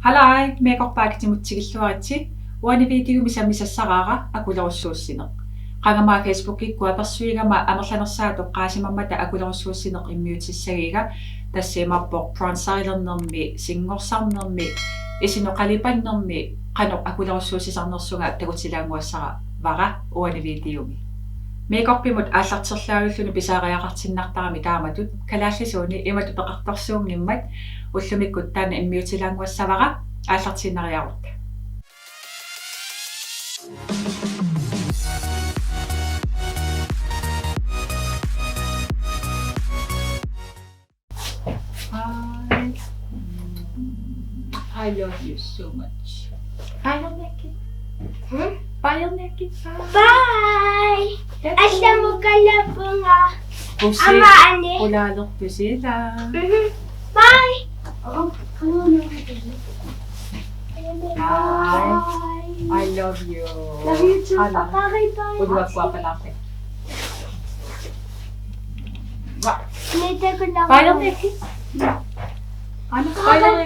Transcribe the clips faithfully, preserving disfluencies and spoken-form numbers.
Alai, Makeup by Katimut tikilluaritsi. Uani videomi sammisassaraara akulerussuussineq. Qangami Facebookikkut apersuigama amerlanersaat toqqaasimammata akulerussuussineq immiutissagiga, tassa imaappoq bronzerilernermi, singorsarnermi, isinut qalipannermi qanoq akulerussuussisarnersunga takutilaannguassavara uani videomi. Makeupimut aallarterlaajulluni pisariaqartinnartarami taamatut kalaallisuunik imatut peqartorsuunngimmat ullumikkut taanna immiutilaannguassavara, aallartiinnariarutta. Bye. I love you so much. Bye, Nikki. Hmm? Bye, Nikki. Bye. Bye. Asya mo kalapunga. Pusi. Ama, ani. Pulalertusila. Mhm. Bye. Oh, oh, no, no, no. Bye. I love you. Love you too. Ana. Bye, bye. Ulua kuapalape. Bye. Bye. Bye.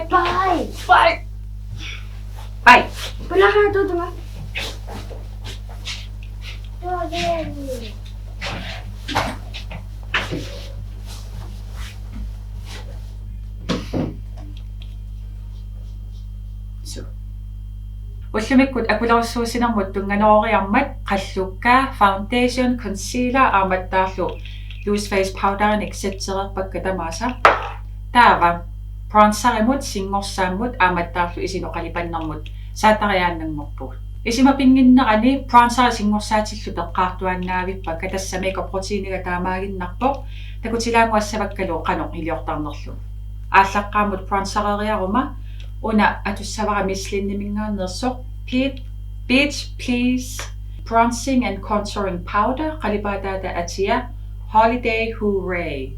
Bye. Bye. Bye. So. Ullumikkut akulerussuussinermut tunnganoriarmat qallukka, foundation, concealer aammattaarlu loose face powderinik setsereerpakka tamaasa. Taava bronzerimut, singorsaammut aammattaarlu isinut qalipannermut saattariaannanngorpugut. Isumapinnginnerani bronzeri singorsaatillu peqqaartuaannavippakka, tassa makeup rutiniga taamaaginnarpoq, takutilaannguassavakkalu qanoq iliortarnerlugu. Aallaqqaammut bronzereriaruma una atussavara Miss Lynnimingaanneersoq Beach, Beach Please Bronzing and Contouring Powder, qalipaataata atia Holiday Hooray.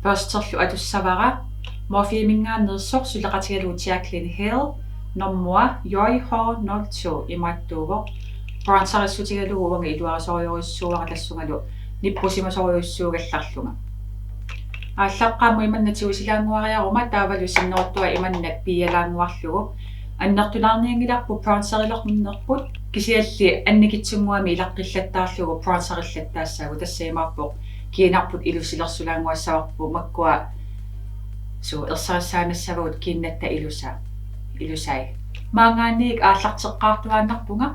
Børsterlu atussavara Morphemingaanneersoq suleqatigalugu Jaclyn Hill, normua J H nul to imaattuuvoq. Bronzerissutigalugu uanga iluarisorujussuuara tassungalu nippusimasorujussuugallarlunga. Aallaqqaammut imanna tigusilaannguariaruma taavalu sinneruttua imanna piialaannguarlugu. Annertunaarnianngilarput bronzerilernerput, kisianni annikitsunnguamik ilaqqillattaarlugu bronzerillattaassaagut, tassa imaappoq kiinarput ilusilersulaannguassavarput makkua, suu, ersarissaannassavagut kiinnatta ilusa-, ilusai. Maanngaanniit aallarteqqaartuaannarpunga.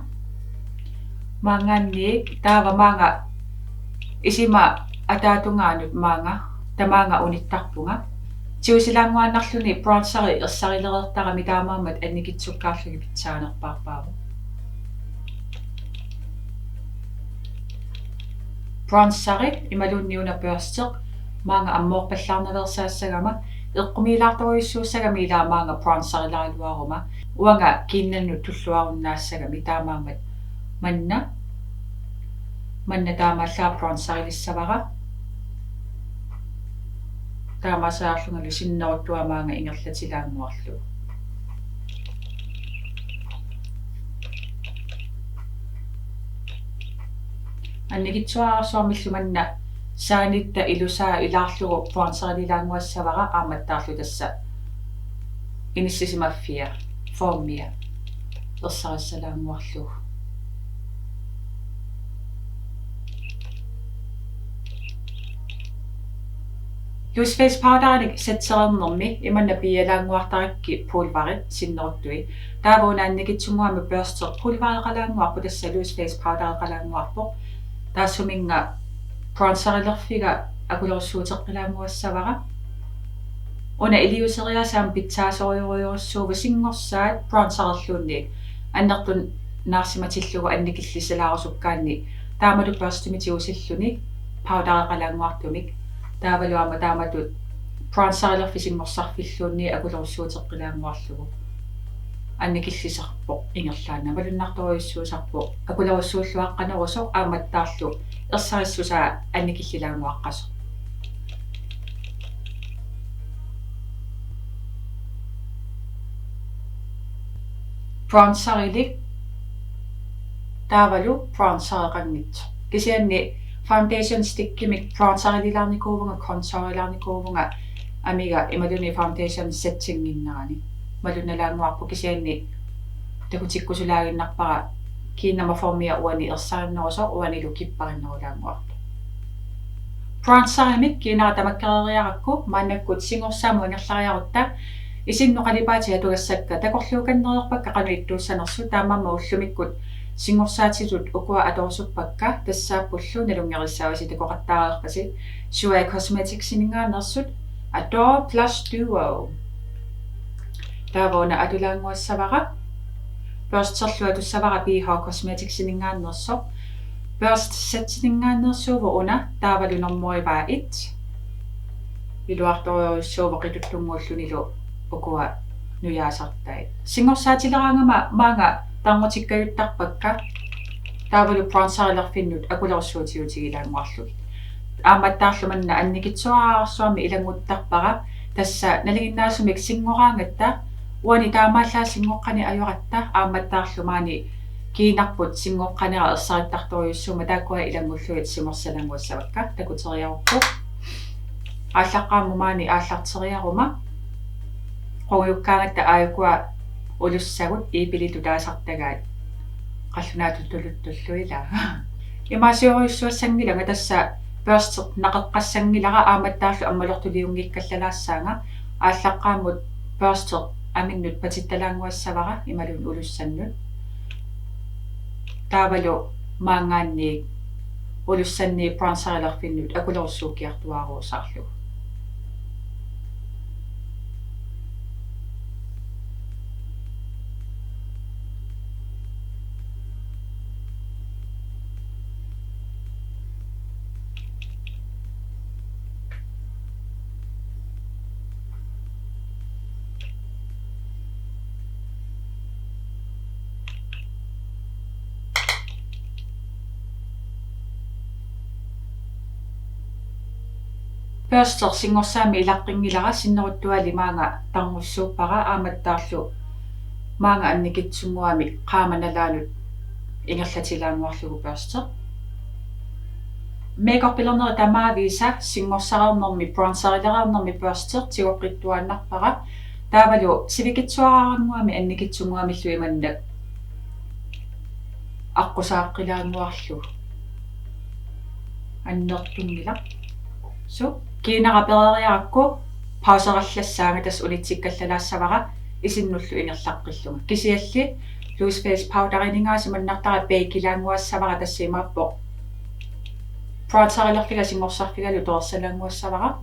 Maanngaanniit taava maanga isima ataatungaanut maanga tamaanga unittarpunga. Tigusilaannguaannarluni bronzeri ersarilereertarami taamaammat annikitsukkaarlugit pitsaanerpaarpaavoq. Bronzeri imaluunniit una børsti maanga ammoorpallaarnaveersaassagama, eqqumiilaartorujussuussagami ilaa maanga bronzerilaaruaruma, uanga kiinnannut tulluarunnaassagami taamaammat manna, manna taamaallaat bronzerilissavara. Taamaaseriarlungalu sinneruttua maanga ingerlatilaannguarlugu. Annikitsuararsuarmillu manna saanitta ilusaa ilaarlugu bronzerilaannguassavara aammattaarlu tassa inissisimaffia, formia ersarissalaannguarlugu. Loose face powderinik setsereernermi imanna piialaannguartarakkit pulverit sinneruttui. Taava una annikitsunnguamik børsti pulvereqalaannguarpoq, tassa loose face powdereqalaannguarpoq. Taassuminnga bronzerilerfiga akulerussuuteqqilaannguassavara. Una iliuseriaaseq aamma pitsaasorujorujussuuvoq, singorsaat bronzerilluunniit annertunaarsimatillugu annikillisalaarusukkaanni taamalu børstimik tigusilluni powdereqalaannguartumik. Taavalu aamma taamatut bronzerilerfik singorsarfilluunniit akulerussuuteqqilaannguarlugu. Annikillisarpoq ingerlaannaq, malunnartorujussuusarpoq akulerussuulluaqqanerusoq aammattaarlu ersarissusaa annikillilaannguaqqasoq. Bronzerilik taavalu bronzereqanngitsoq. Kisianni foundation stickimik bronzerilaarnikuuvunga, contourilaarnikuuvunga, amiga imaluunniit foundation settinnginnerani. Malunnalaannguarpoq kisianni takutikkusulaaginnarpara kiinnama formia uani ersarinnerusoq uanilu kipparinnerulaannguarpoq. Bronzerimik kiinara tamakkereeriarakku maannakkut singorsaamut ingerlariarutta isinnut qalipaatit atugassakka takorluukannereerpakka qanoq ittuussanersut, taamaammat ullumikkut singorsaatitut ukua atorusuppakka, tassaappullu nalunngerissavarsi takoqattaareerpasi Jouer Cosmeticsiminngaanneersut Adore Blush Duo. Taava una atulaannguassavara, børsterlu atussavara B H Cosmeticsiminngaanneersoq. Børstsætiminngaanneersuuvoq una, taavalu normuivaa et. Iluartorujussuuvoq qituttunnguullunilu ukua nujaasartai. Singorsaatilerangama maanga tarnutikkajuttarpakka, taavalu bronzerilerfinnut akulerussuutiutigilaannguarlugit. Aammattaarlu manna annikitsuararsuarmik ilannguttarpara, tassa nalinginnaasumik singoraangatta, uani taamaallaat singoqqanik ajoratta, aammattaarlu maani kiinarput singoqqanera ersarittartorujussuummat, taakkua ilanngullugit singorsalaannguassavakka, takuteriarukku. Aallaqqaammut maani aallarteriaruma. Qungujukkaangatta aajukua ulussagut iipilitut taasartagaat. Qallunaatut tuluttullu ilaa. Imaasiorujussuassanngilanga, tassa børsti naqeqqassanngilara aammattaarlu ammalortuliunngikkallalaassaanga. Aallaqqaammut børsti aminnut patittalaannguassavara imaluunniit ulussannut. Taavalu maanngaanniit ulussanniit bronzerilerfinnut akulerussuukkiartuaaruusaarlugu. Børsti singorsaammi ilaqqinngilaq, sinneruttuali maanga tarnussuuppara aammattaarlu maanga annikitsunnguamik qaammat nalaanut ingerlatilaannguarlugu børsti. Makeupilerneri tamaavisa singorsareernermi, bronzerilereernermi børsti tigoqqittuaannarpara. Taavalu sivikitsuararannguamik annikitsunnguamillu imannak aqqusaaqqilaannguarlugu. Annertunngilaq. Suu, kiinara pereeriarakku pauserallassaanga, tassa unitsikkallalaassavara isinnullu ingerlaqqillunga. Kisianni loose face powderiningaasimannaartara peekilaannguassavara, tassa imaappoq bronzerilerfiga singorsarfigalu torersalaannguassavara.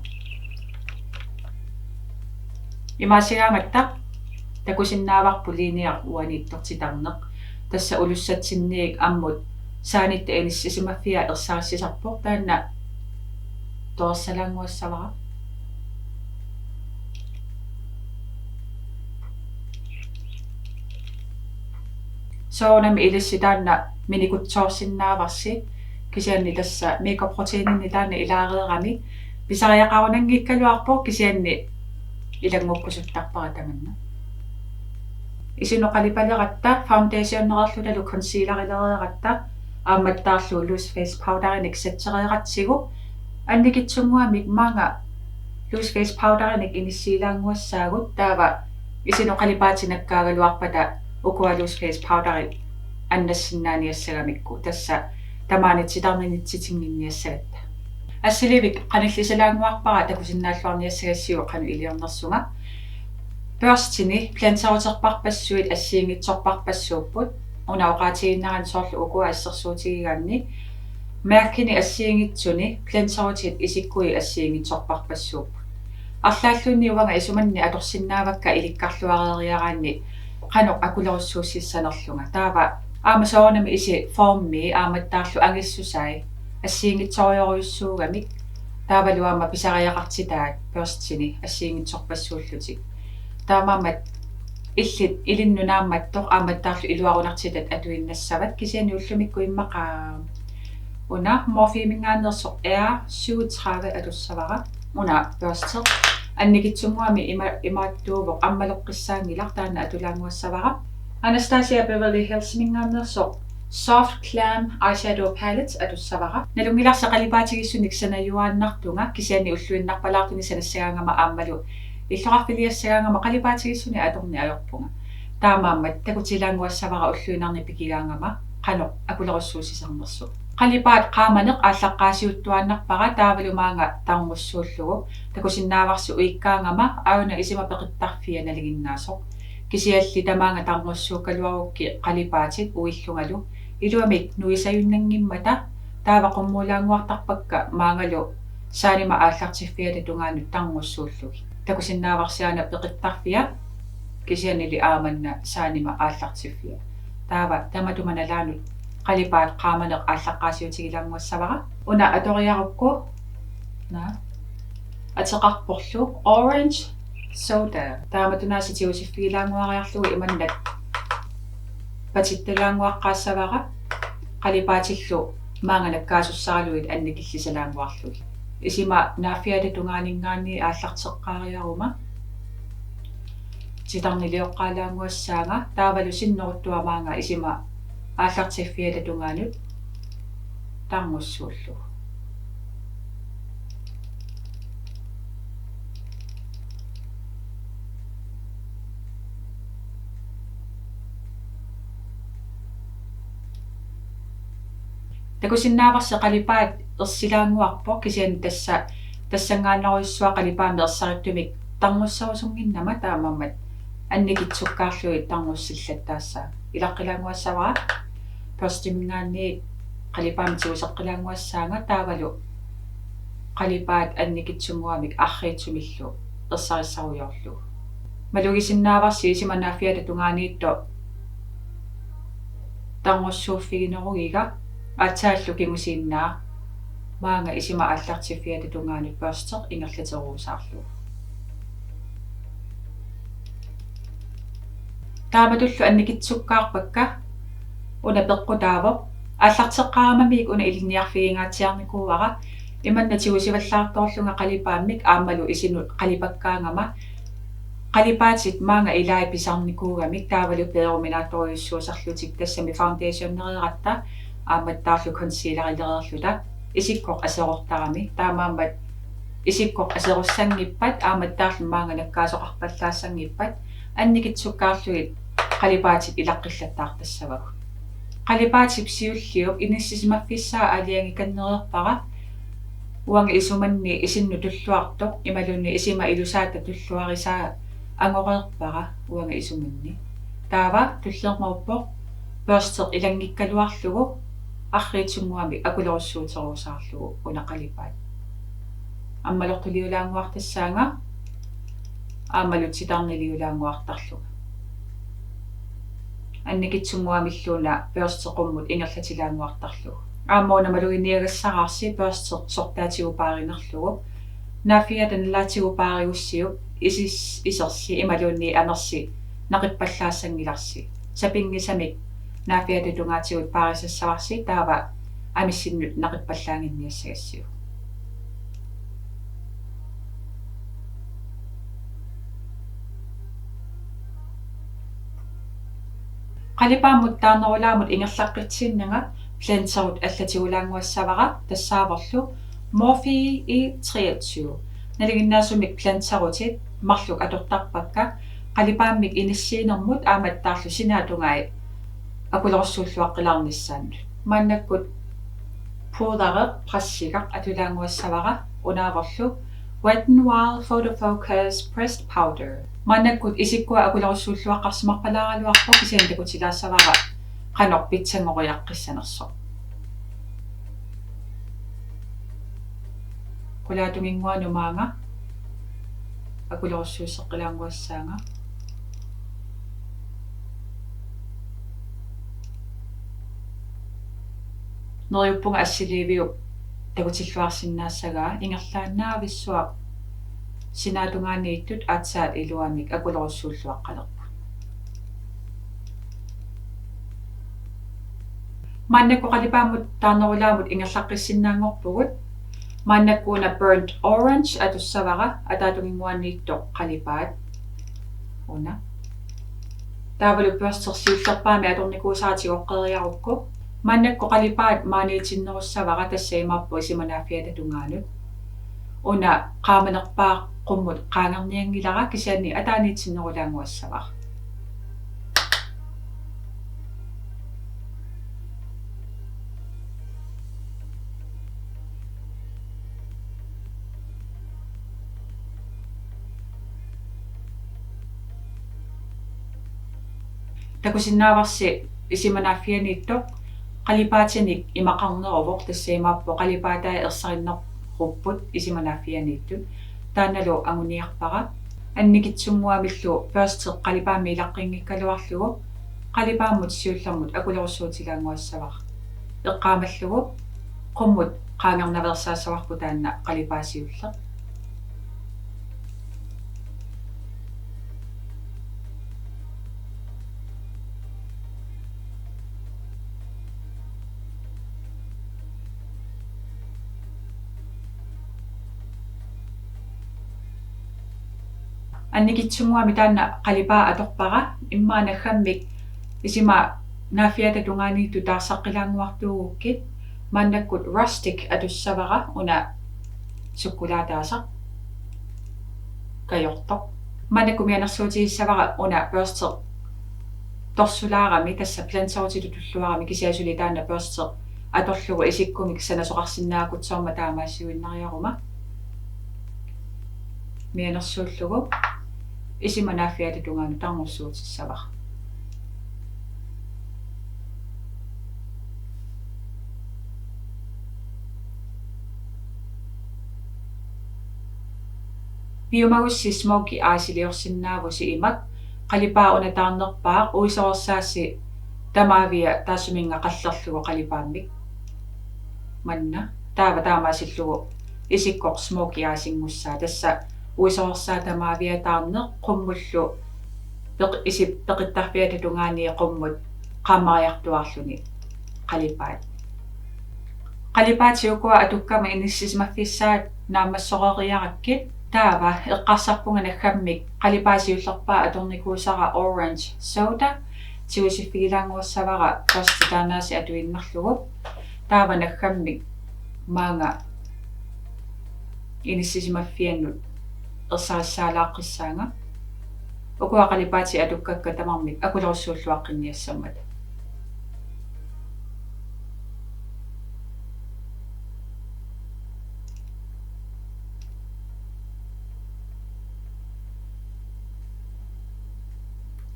Imaasigaangatta takusinnaavarput liiniaq uaniittortitarneq. Tassa ulussatsinniit ammut saanitta inissisimaffia ersarissisarpoq, taanna torersalaannguassavara. Soorunami ilissi taanna minikutsoorsinnaavarsi, kisianni tassa makeup rutininni taanna ilaareerami pisariaqarunanngikkaluarpoq, kisianni ilanngukkusuttarpara tamanna. Isinut qalipaleratta, foundationereerlutalu concealerilereeratta, aammattaarlu loose face powderinik settereeratsigu, annikitsunnguamik maanga loose face powderinik inissiilaannguassaagut, taava isinut qalipaatit nakkaagaluarpata ukua loose face powderit annassinnaaniassagamikku, tassa tamaani titarninitsitinnginniassagatta. Assiliivik qanillisalaannguarpara takusinnaalluarniassagassiuk qanoq iliornersunga. Børstini blenderuterparpassuit assigiinngitsorparpassuupput. Una oqaatigiinnarani soorlu ukua assersuutigigaanni. Mærkini assigiinngitsuni blenderutit isikkuit assigiinngitsorparpassuupput. Arlaalluunniit uanga isumanni atorsinnaavakka ilikkarluareeriaraanni qanoq akulerussuussissanerlunga. Taava aamma soorunami isi formii aammattaarlu angissusai assigiinngitsorujorujussuugamik. Taavalu aamma pisariaqartitaat børstini assigiinngitsorpassuullutik. Taamaammat illit ilinnut naammattoq aammattaarlu iluarunartitat atuinnassavat, kisianni ullumikkut immaqa una Morpheminngaanneersoq R syvogtredive atussavara. Una børsti annikitsunnguamik ima-, imaattuuvoq, ammaloqqissaanngilaq, taanna atulaannguassavara. Anastasia Beverly Hillsiminngaanneersoq Soft Glam Eyeshadow Palette atussavara. Nalunngilarsi qalipaatigissunik sanajuaannartunga, kisianni ulluinnarpalaartunik sanassagaangama aammalu illoqarfiliassagaangama qalipaatigissunik atorneq ajorpunga. Taamaammat takutilaannguassavara ulluinnarni pikigaangama qanoq akulerussuussisarnersoq. Qalipaat qaamaneq aallaqqaasiuttuaannarpara, taavalu maanga tarnussuullugu. Takusinnaavarsi uikkaangama aajuna isima peqittarfia nalinginnaasoq. Kisianni tamaanga tarnussuukkaluarukkit qalipaatit uillungalu. Iluamik nuisajunnanngimmata taava qummuulaannguartarpakka maangalu saanima aallartiffiata tungaanut tarnussuullugit. Takusinnaavarsi aana peqittarfia kisiannili aamma manna saanima aallartiffia. Taava tamatuma nalaanut qalipaat qaamaneq aallaqqaasiutigilaannguassavara. Una atoriarukku na ateqarporlu Orange Soda. Taamatut aasiit tigusiffigilaannguariarlugu imannak patittalaannguaqqaassavara, qalipaatillu maanga nakkaasussaraluit annikillisalaannguarlugit. Isima naaffiata tungaaninngaanniit aallarteqqaariaruma titarnilioqqaalaannguassaanga, taavalu sinneruttua maanga isima aallartiffiata tungaanut tarnussuullugu. Takusinnaavarsi qalipaat ersilaannguarpoq, kisianni tassa tassanngaannarujussuaq qalipaammik ersarittumik tarnussarusunnginnama, taamaammat annikitsukkaarlugit tarnussillattaassaanga. Ilaqqilaannguassavara, børstiminngaanniit qalipaammik tiguseqqilaannguassaanga, taavalu qalipaat annikitsunnguamik arriitsumillu ersarissarujoorlugu. Malugisinnaavarsi isima naaffiata tungaaniittoq tarnussuuffiginerugiga, aatsaallu kingusinnaavoq maanga isima aallartiffiata tungaanut børsteq ingerlateruusaarlugu. Taamatullu annikitsukkaarpakka, una peqqutaavoq. Aallarteqqaaramamigit una ilinniarfigingaatsiarnikuuara. Imanna tigusivallaartoorlunga qalipaammik aammalu isinut qalipakkaangama qalipaatit maanga ilaat pisarnikuugamik, taavalu peeruminaattorujussuusarlutik, tassami foundationereeratta aammattaarlu concealerilereerluta isikkoq aserortarami. Taamaammat isikkoq aserussanngippat aammattaarlu maanga nakkaasoqarpallaassanngippata annikitsukkaarlugit qalipaatit ilaqqillattaartassavagut. Qalipaatip siulliup inissisimaffissaa aalajangikannereerpara, uanga isumanni isinnut tulluartoq imaluunniit isima ilusaata tulluarisaa angoreerpara uanga isumanni. Taava tullinnguuppoq børsteq ilanngikkaluarlugu arriitsunnguamik akulerussuuteruusaarlugu una qalipaat. Ammalortuliulaannguartassaanga aammalu titarniliulaannguartarlunga. Annikitsunnguamillu una børsteq qummut ingerlatilaannguartarlugu. Aamma una maluginiagassaraarsi børsteq sortaatigut paarinerlugu. Naaffiata nalaatigut paarigussiuk isis-, isersi imaluunniit amersi naqippallaassanngilasi. Sapinngisamik naaffiata tungaatigut paarisassavarsi, taava amissinnut naqippallaannginniassagassiuk. Qalipaammut taarnerulaamut ingerlaqqitsinnanga blenderut allatigulaannguassavara, tassaavorlu Morphe E treogtyve. Nalinginnaasumik blenderutit marluk atortarpakka qalipaammik inissiinermut aammattaarlu sinaata tungaanut akulerussuulluaqqilaarnissaannut. Maannakkut pudderi pressigaq atulaannguassavara, unaavorlu Wet n Wild Photo Focus Pressed Powder. Maannakkut isikkua akulerussuulluaqqarsimarpalaaraluarpoq, kisianni takutilaassavara qanoq pitsanngoriaqqissanersoq. Qulaatunginnguanut maanga akulerussuusseqqilaannguassaanga. Neriuppunga assiliiviup takutilluarsinnaassagaa, ingerlaannaavissuaq sinaata tungaaniittut aatsaat iluamik akulerussuulluaqqalerput. Maannakkut qalipaammut taarnerulaamut ingerlaqqissinnaanngorpugut. Maannakkut una Burnt Orange atussavara, ataatunginnguaniittoq qalipaat. Una. Taavalu børsteq siullerpaamik atornikuusara, tigoqqeriarukku Maannakkut qalipaat maaniitinnerussavara, tassa imaappoq isima naaffiata tungaanut. Una qaamanerpaaq qummut qaangernianngilara, kisianni ataaniitinnerulaannguassavara. Takusinnaavarsi isima naaffianiittoq qalipaatinik imaqarneruvoq, tassa imaappoq qalipaatai ersarinnerupput isima naaffianiittut. Taannalu anguniarpara. Annikitsunnguamillu børsti qalipaammik ilaqqinngikkaluarlugu qalipaammut siullermut akulerussuutilaannguassavara. Eqqaamallugu qummut qaangernaveersaassavarput taanna qalipaat siulleq. Annikitsunnguamik taanna qalipaat atorpara, immaqa naggammik isima naaffiata tungaaniittut taarsaqqilaannguartuugukkit. Maannakkut Rustic atussavara, una sukkulaataasaq kajortoq. Maannakkut mianersuutigissavara una børsti torsulaarami, tassa blenderititut tulluarami, kisianni suli taanna børsti atorlugu isikkumik sanasoqarsinnaagakku, soormi taamaasiuinnariaruma. Mianersuullugu isima naaffiata tungaanut tarnussuutissavara. Piumagussi smoky eyesiliorsinnaavusi imak, qalipaat una taarnerpaaq uisoreersaassi tamaavia taassuminnga qallerlugu qalipaammik. Manna taava taamaasillugu isikkoq smoky eyesinngussaq, tassa uisoreersaat tamaavia taarneq qummullu peq-, isip peqittarfiata tungaani qummut qaammariartuaarluni qalipaat. Qalipaatit ukua atukkama inissisimaffissaat naammassoreeriarakkit. Taava eqqarsarpunga naggammik qalipaat siullerpaaq atornikuusara Orange Soda. Tigusiffigilaannguassavara børsti taannaasiit atuinnarlugu. Taava naggammik maanga inissisimaffiannut ersarissaalaaqqissaanga. Ukua qalipaatit atukkakka tamarmik akulerussuulluaqqinniassammata.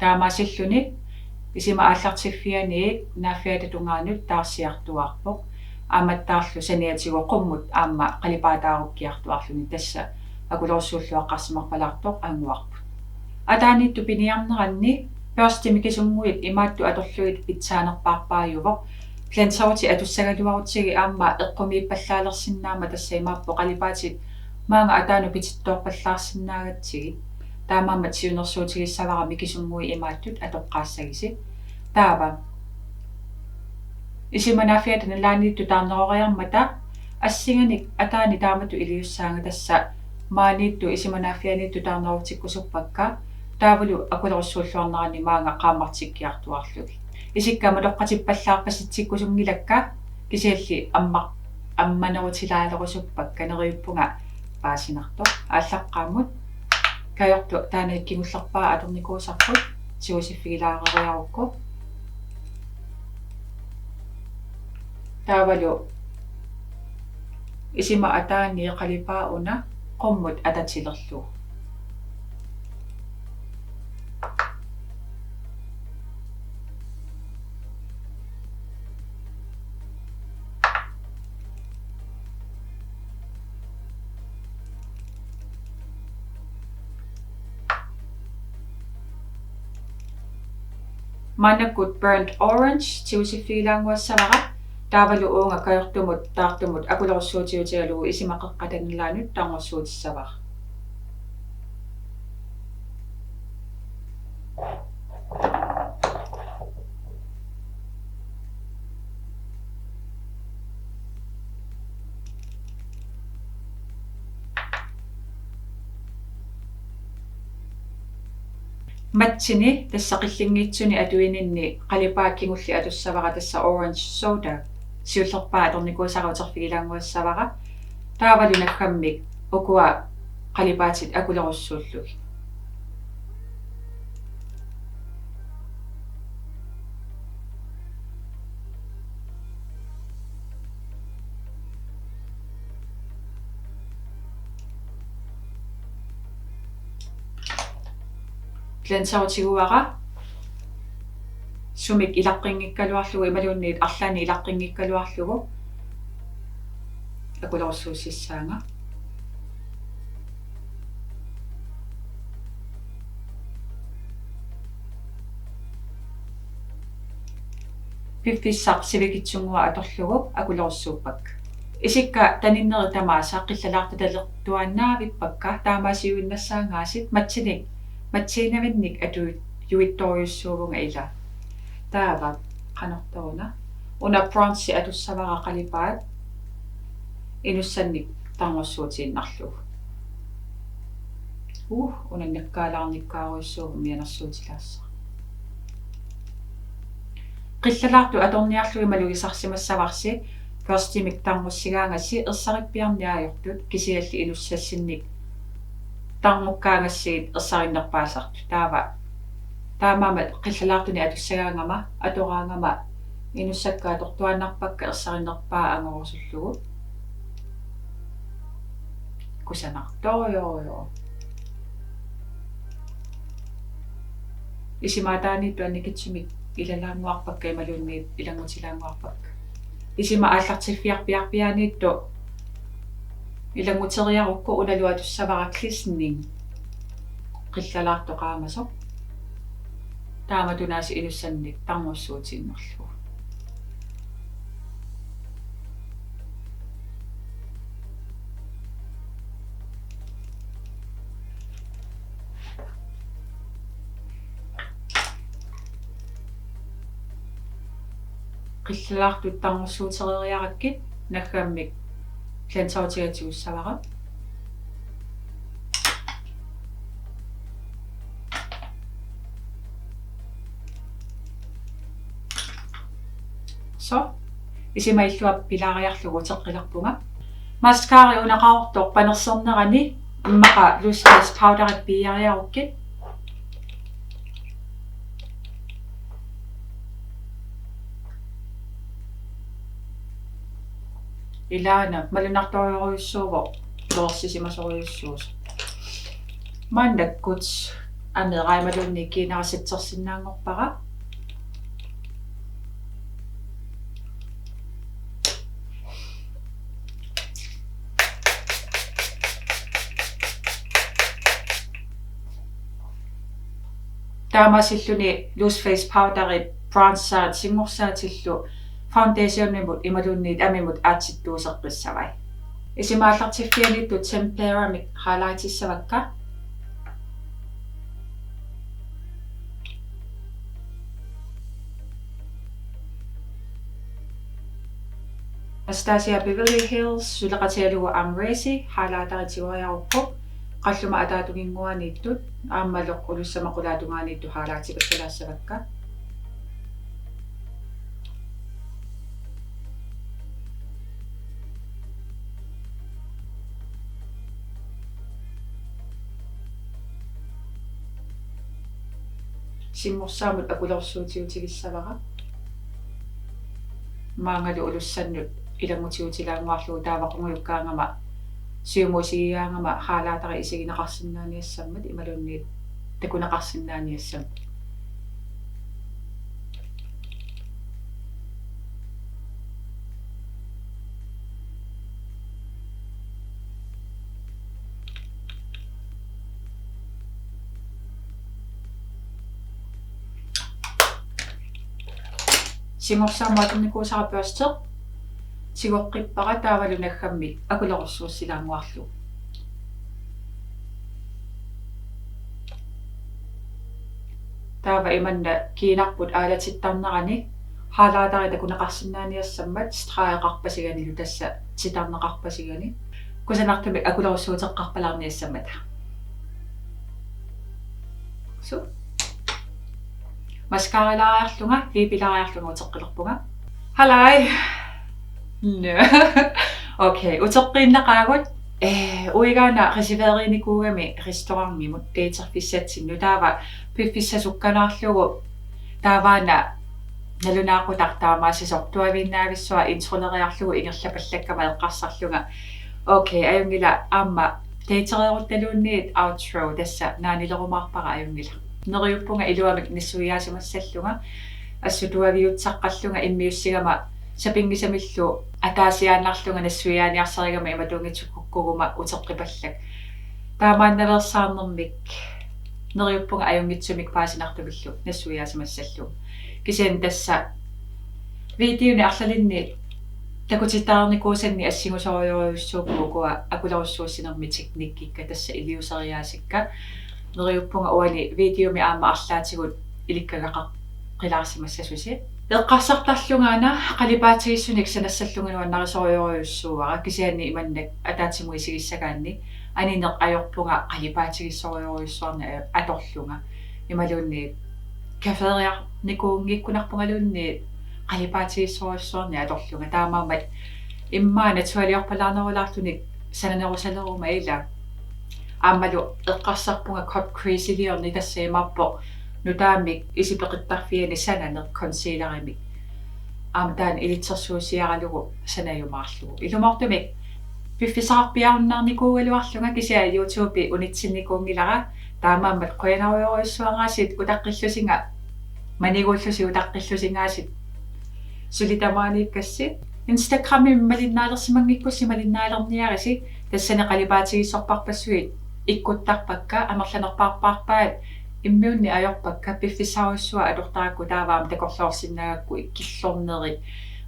Taamaasilluni isima aallartiffianiit naaffiata tungaanut taarsiartuaarpoq. Aammattaarlu saniatigut qummut aamma qalipaataarukkiartuaarluni, tassa akulerussuulluaqqaarsimarpalaartoq anguarput. Ataaniittut piniarneranni børsti mikisunnguit imaattut atorlugit pitsaanerpaarpaajuvoq. Blenderiti atussagaluarutsigit aamma eqqumiippallaalersinnaammat, tassa imaappoq qalipaatit maanga ataanut pitittoorpallaarsinnaagatsigit. Taamaammat siunnersuutigissavara mikisunnguit imaattut atoqqaassagisi. Taava isima naaffiata nalaaniittut taarneroriarmata assinganik ataani taamatut iliussaanga, tassa maaniittut isima naaffianiittut taarnerutsikkusuppakka, taavalu akulerussuulluarneranni maanga qaammartikkiartuaarlugit. Isikka matoqqatippallaarpasitsikkusunngilakka, kisianni amma-, ammanerutilaalerusuppakka, neriuppunga paasinartoq. Aallaqqaammut kajortoq taanna kingullerpaaq atornikuusarput, tigusiffigilaareeriarukku. Taavalu isima ataani qalipaat una qummut atatilerlugu. Maannakkut Burnt Orange tigusiffigilaannguassavara, taavalu uunga kajortumut taartumut akulerussuutiutigalugu isima qeqqata nalaanut tarnussuutissavara. Matchini tassa qillinngitsuni atuininni qalipaat kingulleq atussavara, tassa Orange Soda. Siullerpaaq atornikuusara uterfigilaannguassavara. Taavalu naggammik ukua qalipaatit akulerussuullugit. Blenderutiguara sumik ilaqqinngikkaluarlugu imaluunniit arlaannik ilaqqinngikkaluarlugu akulerussuussissaanga. Piffissaq sivikitsunnguaq atorlugu akulerussuuppakka. Isikka taninneri tamaasa qillalaartutalertuaannavippakka, taamaasiuinnassaangaasiit matchinik, matchiinavinnik atujuittorujussuuvunga ila. Taava qanortoq una. Una bronze atussavara qalipaat inussannik tarnersuutiinnarlugu. Uh, una nakkaalaarnikkaarujussuuvoq, mianersuutilaassaaq. Qillalaartut atorniarlugit malugisarsimassavarsi, børstimik tarnersigaangassi ersarippiarneq ajortut, kisianni inussassinnik tarnerkaagassigit ersarinnerpaasartut. Taava taamaammat qillalaartunik atussagaangama, atoraangama inussakka atortuaannarpakka ersarinnerpaaq angorusullugu. Kusanartorujussuuvoq. Isima ataaniittut annikitsumik ilalaannguarpakka imaluunniit ilanngutilaannguarpakka. Isima aallartiffiarpiarpiaaniittut ilannguteriarukku unalu atussavara glistening, qillalaartoq qaamasoq. Taamatut aasiit inussannik tarnersuutiinnarlugu. Qillalaartut tarnersuutereeriarakkit naggammik blenderutiga tigussavara. So, isima illuat pilaariarlugu uteqqilerpunga. Mascara una qaqortoq panersernerani immaqa loose face powderi piiariarukkit. Ilaana malunnartorujussuuvoq, loorsissimasorujussuusoq. Maannakkut amera imaluunniit kiinara settersinnaanngorpara. Taamaasilluni loose face powderi bronzeri singorsaatillu foundationimut imaluunniit amimut aatsittuuseqqissavai. Isima aallartiffianiittut temperamik highlightissavakka. Anastasia Beverly Hills suleqatigalugu Amrezy highlighteri tigoriarukku, qalluma ataatunginnguaniittut aammalu ulussama qulaatungaaniittut highlightipassalaassavakka. Singorsaammut akulersuutiutigissavara. Maanngalu ulussannut ilanngutiutilaannguarlugu taava qungujukkaangama siumuusigigaangama highlighteri isigineqarsinnaaniassammat imaluunniit takuneqarsinnaaniassammat. Singorsaammut atornikuusara børste tigoqqippara taavalu naggammik akulerussuussilaannguarlugu. Taava imanna kiinarput aalatittarnerani highlighteri takuneqarsinnaaniassammat stregeqarpasiganilu tassa titarneqarpasigani. Kusanartumik akulerussuuteqqarpalaarniassammata. Su. Mascaralaariarlunga, liipilaariarlunga uteqqilerpunga. Halai. Nå. Okay, uteqqiinnaqaagut. Eh, uigaana reserverinikuugami restaurantimut daterfissatsinnut, taava piffissaq sukkanaarlugu taavaana nalunaaqutaq taamaasisoq tuaviinnaavissuaq introleriarlugu ingerlapallakkama eqqarsarlunga: Okay, ajunngilaq, aamma datereeruttaluunniit outro tassa naanilerumaarpara, ajunngilaq. Neriuppunga iluamik nassuiaasimassallunga, assut tuaviutsaqqallunga immiussigama sapinngisamillu ataasiaannarlunga nassuiaaniarsarigama imatuunngitsukukkuguma uteqqipallak. Taamaannaveersaarnermik neriuppunga ajunngitsumik paasinartumillu nassuiaasimassallugu. Kisianni tassa videoni arlalinni takutittaarnikuusanni assingusorujorujussuupput ukua akulerussuussinermi teknikkikka tassa iliuseriaasikka. Neriuppunga uani videomi aamma arlaatigut ilikkagaqaqqilaarsimassasusi. Eqqarsartarlungaana qalipaatigissunik sanassallunga nuannarisorujorujussuuara, kisianni imannak ataatsimut isigissagaanni anineq ajorpunga qalipaatigissorujorujussuarnik atorlunga. Imaluunniit caferiarnikuunngikkunarpungaluunniit qalipaatigissorujussuarnik atorlunga. Taamaammat immaqa naturaliorpalaarnerulaartunik sananerusaleruma ila. Aammalu eqqarsarpunga cut creaseliorneq, tassa imaappoq nutaamik isit peqittarfiani sananeq concealerimik. Aamma taanna ilitsersuusiaralugu sanajumaarlugu. Ilumoortumik piffissaqarpiarunnaarnikuugaluarlunga, kisianni YouTube unitsinnikuunngilara. Taamaammat qujanarujorujussuaraasiit utaqqillusinga, maniguullusi utaqqillusingaasiit suli tamaaniikkassi. Instagramimi malinnaalersimanngikkussi malinnaalerniarisi, tassani qalipaatigissorparpassuit ikkuttarpakka, amerlanerpaarpaat immiunneq ajorpakka, piffissarujussuaq atortarakku taava aamma takorloorsinnaagakku ikkillornerit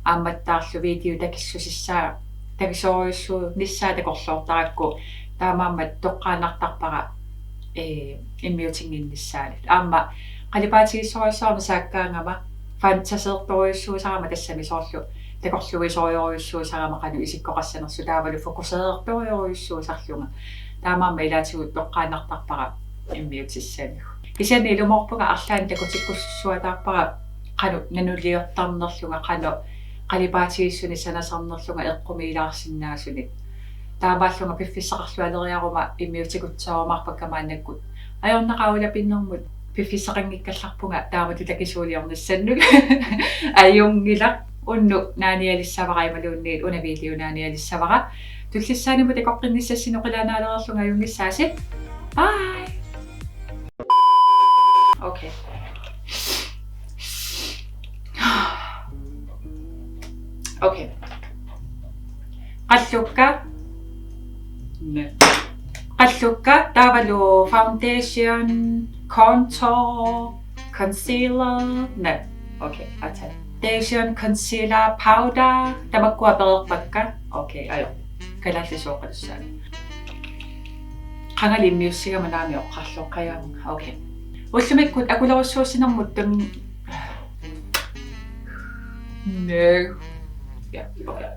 aammattaarlu video takissusissaa, takisoorujussuunissaa takorloortarakku, taamaammat toqqaannartarpara, ee, immiutinnginnissaanut. Aamma qalipaatigissorujussuarnik saakkaangama fantaseertorujussuusarama, tassami soorlu takorluuisorujorujussuusarama qanoq isikkoqassanersoq, taavalu fokuseertorujorujussuusarlunga. Taamaammat ilaatigut toqqaannartarpara immiutissannut. Kisianni ilumoorpunga arlaannik takutikkussuataarpara qanoq nanuliortarnerlunga, qanoq qalipaatigissunik sanasarnerlunga eqqumiilaarsinnaasunik. Taamaallunga piffissaqarlualeriaruma immiutikutsorumaarpakka maannakkut. Ajornaqaaq ulapinnermut, piffissaqanngikkallarpunga taamatut takisuuliornissannut. Ajunngilaq, unnuk naanialissavara imaluunniit una video naanialissavara. Tullissaanimut takoqqinnissassi, oqilaannaalereerlunga ajunngissaasi. Bye. Okay. Okay. Qallukka. Nå. Qallukka, taavalu foundation, contour, concealer. Nå. Okay, ataa. Foundation, concealer, powder, tamakkua pereerpakka. Okay, ajo. Kalaallisut oqalussaanga. Qangali immiussigama naamik oqarluaqqajaanga. Okay. Ullumikkut akulerussuussinermut tun-, Nå. Ja, okay.